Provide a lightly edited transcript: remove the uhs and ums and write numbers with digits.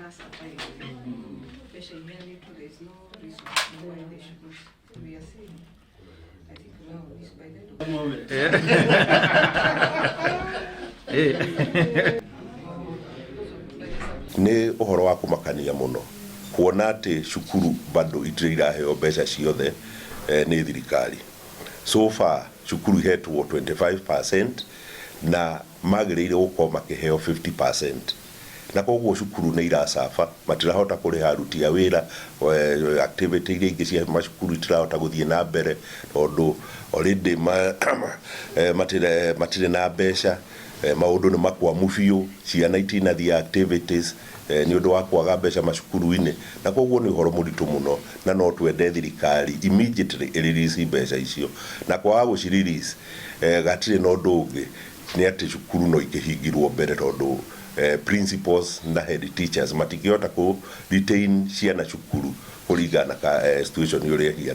Mara survive. Mbeca iheanĩtwo, there is no reason why they should not. We are saying, I think now this by the end of Nĩ ũhoro wa kũmakania mũno kuona atĩ cukuru bado itirĩ iraheo mbeca ciothe nĩ thirikari. So far cukuru ihetwo 25% na magĩrĩire gũkorwo makĩheo 50%, na koguo cukuru nĩ irasuffer, matirahota kũrĩha aruti a wĩra, activity iria ingĩ cia macukuru itirahota gũthiĩ na mbere tondũ already matirĩ na mbeca. Maũndũ nĩ makwamu biũ, ciana itinathiĩ activities nĩ ũndũ wa kwaga mbeca macukuru-inĩ, na koguo nĩ ũhoro mũritũ mũno, na no twende thirikari immediately ĩrelease mbeca icio, na kwaga gũcirelease gatirĩ na ũndũ ũngĩ nĩ atĩ cukuru no ikĩhingirwo mbere, tondũ principals na head teachers matingĩhota kũ retain ciana cukuru kũringana na situation ũrĩa ĩhiana.